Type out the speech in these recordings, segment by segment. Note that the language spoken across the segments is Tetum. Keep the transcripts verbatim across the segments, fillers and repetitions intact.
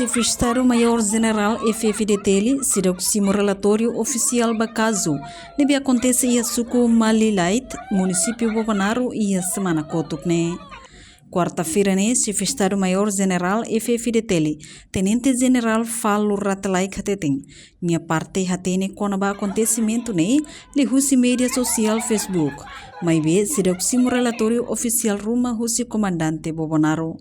Xefe Estadu Maiór Jenerál F-FDTL seidauk simu relatóriu ofisiál ba kazu ne'ebé akontese iha suku Malilait, munisípiu Bobonaro, iha semana kotuk ne'e. Kuarta-feira ne'e, Xefe Estadu Maiór Jenerál F-FDTL, Tenente Jenerál Falur Rate Laek hateten, nia parte hatene kona-ba akontesimentu ne'e liuhusi média sosiál Facebook, maibé seidauk simu relatóriu ofisiál ruma husi Komandante Bobonaro.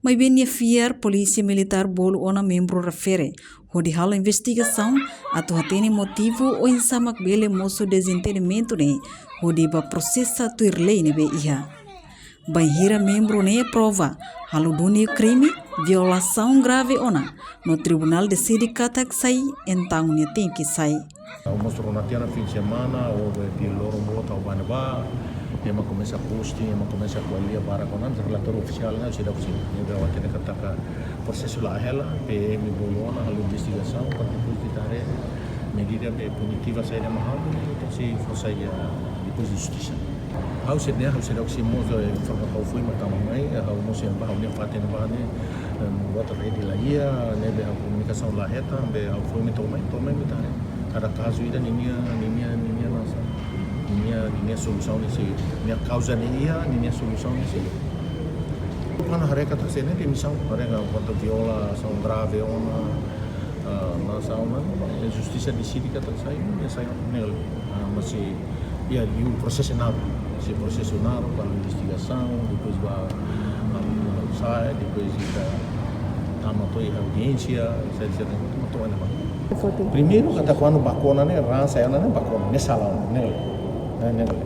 Maibé nia fiar Polísia Militár bolu ona membru refere hodi halo investigasaun atu hatene motivu oinsá mak bele mosu dezentendimentu ne'e, hodi bá prosesa tuir lei ne'ebé iha. Bainhira membru ne'e prova halo duni krime, violasaun grave ona, no tribunál deside katak sai, entaun nia tenke sai. Ha'u mós rona tiha ona fim de semana, ou be di loron boot ha'u bá ne'ebá, ema komesa posting, ema komesa ko'alia barak ona, relatóriu ofisiál ne'e seidauk simu. Ne'ebé ha'u hatene katak prosesu la'o hela, P M bolu ona halo investigasaun, para depois ita haree medida be punitiva saida mak halo, entaun sei fó sai, ah, depois justisa. Ha'u sei ne'e, ha'u seidauk simu, eh, informa ha'u foin mak tama mai, eh, ha'u mós iha ne'ebá, ha'u-nia fatin ne'ebá ne'e, eh, buat rede la iha, ne'ebé ha'u komunikasaun la hetan, be ha'u foin mai to'o mai, to'o mai mak ita haree. Kada kazu ida ninia, ninia, ninia nasa, ninia, ninia solusaun ne'e sei, ninia kauza ne'e iha, ninia solusaun ne'e sei. Ha'u haree katak sei ne'e demisaun, haree katak violasaun grave ona, ah, nasa ona, justisa deside katak sai, ne'e sai ne'e. Ah, masih, iha, iha prosesu naruk, masih prosesu naruk, halo investigasaun, depois bá, ah, sai, depois ita tama to'o iha audiénsia, sai, sai, tama to'o iha ne'ebá. Primeiru, katak kuandu baku ona ne'e, raan sai ona ne'e baku ona, ne'e sala ona, ne'e, ne'e, ne'e.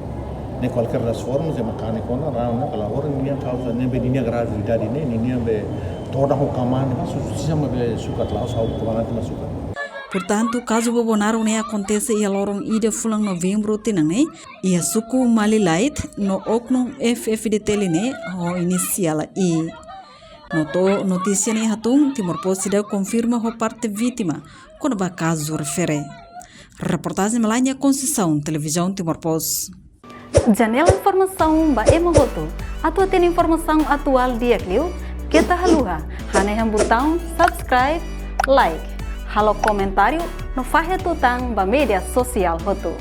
Ne'e kualkér das formas, ema kanek ona, raan ona, kalau orang ninia kauza, ne'ebé ninia gravidade ne'e, ninia be todan ho kmaan ne'e, mas justisa mak be sukat la'o, ha'u komandante mak sukat. Portantu, kazu Bobonaro ne'e akontese iha loron ida fulan Novembru tinan ne'e, iha suku Malilait, no oknum F-FDTL ne'e ho inisiál I. No to'o notísia ne'e hatún, Timor Post seidauk konfirma ho parte vítima kona-ba kazu refere. Reportajen Melania Conceição, Televizaun Timor Post. Janela informasaun ba ema hotu. Atu hatene informasaun atuál di'ak liu, keta haluha hanehan butaun subscribe, like, halo komentáriu no fahe tutan ba média sosiál hotu.